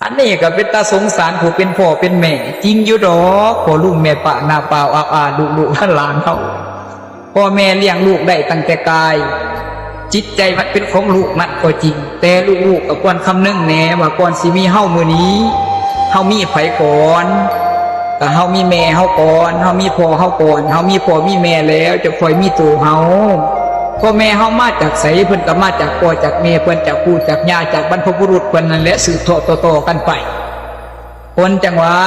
ອັນນີ້ກໍເປັນຕາສົງສານຜູ້ເປັນພໍ່ເປັນແມ່ຈິງຢູ່ດອກ ພໍ່ລຸງແມ່ປ້ານ້າປາວອາອາ ລູກໆຫຼານໆເຮົາ. ພໍ່ແມ່ລ້ຽງລູກໄດ້ຕັ້ງແຕ່ກາຍ ຈິດໃຈມັນເປັນຂອງລູກນັ້ນກໍຈິງ, ແຕ່ລູກໆກໍຄວນຄຳນຶງແດ່ວ່າ ກ່ອນຊິມີເຮົາມື້ນີ້ ເຮົາມີໃຜກ່ອນ? ກໍເຮົາມີແມ່ເຮົາກ່ອນ, ເຮົາມີພໍ່ເຮົາກ່ອນ, ເຮົາມີພໍ່ມີແມ່ແລ້ວ ຈະຄ່ອຍມີໂຕເຮົາ. ພໍ່ແມ່ເຮົາມາຈາກໃສ? ເພິ່ນກໍມາຈາກພໍ່ຈາກແມ່ເພິ່ນ, ຈາກປູ່ຈາກຍ່າ, ຈາກບັນພະບຸລຸດເພິ່ນນັ້ນແຫຼະ ສືບທອດຕໍ່ໆກັນໄປ. ເພິ່ນຈັ່ງວ່າ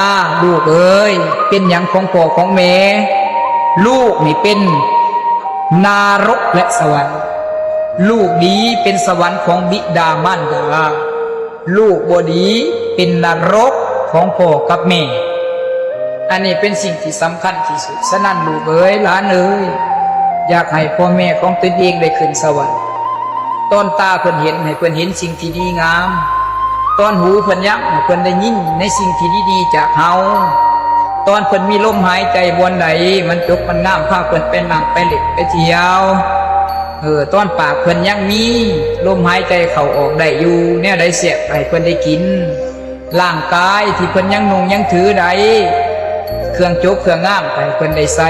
ລູກເອີຍ ເປັນຫຍັງຂອງພໍ່ຂອງແມ່? ລູກນີ້ເປັນນະລົກ ແລະ ສະຫວັນ. ລູກດີເປັນສະຫວັນຂອງບິດາມານດາ, ລູກບໍ່ດີເປັນນະລົກຂອງພໍ່ກັບແມ່. ອັນນີ້ເປັນສິ່ງທີ່ສຳຄັນທີ່ສຸດ. ສະນັ້ນ ລູກເອີຍ ຫຼານເອີຍ, ຢາກໃຫ້ພໍ່ແມ່ຂອງຕົນເອງໄດ້ຂຶ້ນສະຫວັນ. ຕອນຕາເພິ່ນເຫັນ ໃຫ້ເພິ່ນເຫັນສິ່ງທີ່ດີງາມ, ຕອນຫູເພິ່ນຍັງ ໃຫ້ເພິ່ນໄດ້ຍິນໃນສິ່ງທີ່ດີໆຈາກເຮົາ. ຕອນເພິ່ນມີລົມຫາຍໃຈບ່ອນໃດ ມັນຈົບມັນງາມ ພາເພິ່ນໄປນັ່ງໄປຫຼິ້ນໄປທ່ຽວ. ເອີ ຕອນປາກເພິ່ນຍັງມີລົມຫາຍໃຈເຂົ້າອອກໄດ້ຢູ່, ແນວໃດແຊບໃຫ້ເພິ່ນໄດ້ກິນ. ຮ່າງກາຍທີ່ເພິ່ນຍັງນຸ່ງຍັງຖືໄດ້, ເຄື່ອງຈົບເຄື່ອງງາມໃຫ້ເພິ່ນໄດ້ໃສ່.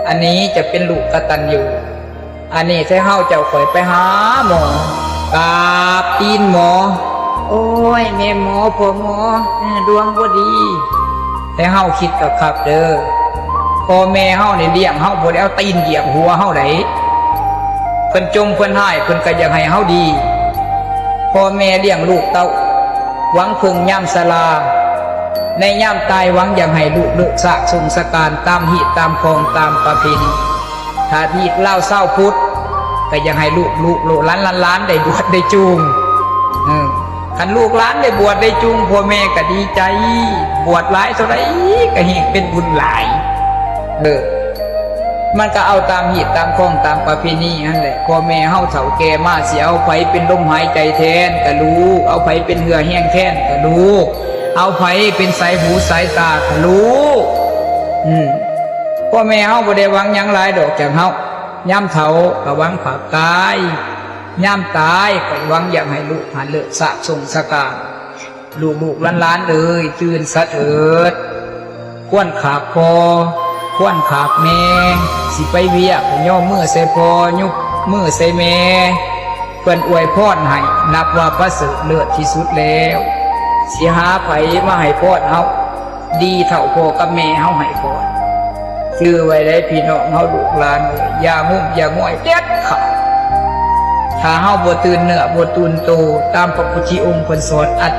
ອັນນີ້ຈະເປັນລູກກະຕັນຍູ. ອັນນີ້ແທ້ເຮົາເຈົ້າຂ້ອຍໄປຫາໝໍ, ກາບຕີນໝໍ. ໂອ້ຍ ແມ່ໝໍ ພໍ່ໝໍ, ເອີ ດວງບໍ່ດີ. ແຕ່ເຮົາຄິດຄັກໆເດີ, ພໍ່ແມ່ເຮົານີ້ລ້ຽງເຮົາ ບໍ່ໄດ້ເອົາຕີນຢຽບຫົວເຮົາໃດ. ເພິ່ນຈົ່ມເພິ່ນຮ້າຍ ເພິ່ນກໍຢາກໃຫ້ເຮົາດີ. ພໍ່ແມ່ລ້ຽງລູກເຕົ້າ ຫວັງເພິ່ງຍາມຊະລາ, ໃນຍາມຕາຍຫວັງຢາກໃຫ້ລູກເລີກຊາກສົ່ງສະການ ຕາມຮີດຕາມຄອງຕາມປະເພນີ. ຖ້າອີກລາວຊາວພຸດ ກໍຢາກໃຫ້ລູກໆຫຼານໆໄດ້ບວດໄດ້ຈູງ. ເອີ ຄັນລູກຫຼານໄດ້ບວດໄດ້ຈູງ ພໍ່ແມ່ກໍດີໃຈ, ບວດຫຼາຍເທົ່າໃດກໍແຮ່ງເປັນບຸນຫຼາຍ. ເອີ ມັນກໍເອົາຕາມຮີດຕາມຄອງຕາມປະເພນີຫັ້ນແຫຼະ. ພໍ່ແມ່ເຮົາເຖົ້າແກ່ມາ ຊິເອົາໃຜເປັນລົມຫາຍໃຈແທນກໍລູກ, ເອົາໃຜເປັນເຫື່ອແຮງແທນກໍລູກ, ເອົາໃຜເປັນສາຍຫູສາຍຕາກໍລູກ. ອືມ ພໍ່ແມ່ເຮົາບໍ່ໄດ້ຫວັງຫຍັງຫຼາຍດອກຈາກເຮົາ. ຍາມເຖົ້າກໍຫວັງພາບກາຍ, ຍາມຕາຍກໍຫວັງຢາກໃຫ້ລູກຫັ້ນເລີກຊາກສົ່ງສະການ. ລູກໆຫຼານໆເອີຍ, ຕື່ນສະເຖີດ, ຄວນຂາບພໍ່, ຄວນຂາບແມ່, ຊິໄປວຽກກໍຍໍມືໃສ່ພໍ່, ຍົກມືໃສ່ແມ່, ເພິ່ນອວຍພອນໃຫ້ ນັບວ່າປະເສີດເລີດທີ່ສຸດແລ້ວ. ຊິຫາໃຜມາໃຫ້ພອນເຮົາ ດີເທົ່າພໍ່ກັບແມ່ເຮົາໃຫ້ພອນ. ຈື່ໄວ້ເດີພີ່ນ້ອງເຮົາ ລູກຫຼານເອີຍ, ຢ່າງຸ້ມຢ່າງ່ວຍເດັດຂາດ. ຖ້າເຮົາບໍ່ຕື່ນເນື້ອບໍ່ຕື່ນໂຕ ຕາມພະພຸດທະອົງເພິ່ນສອນ ອັດ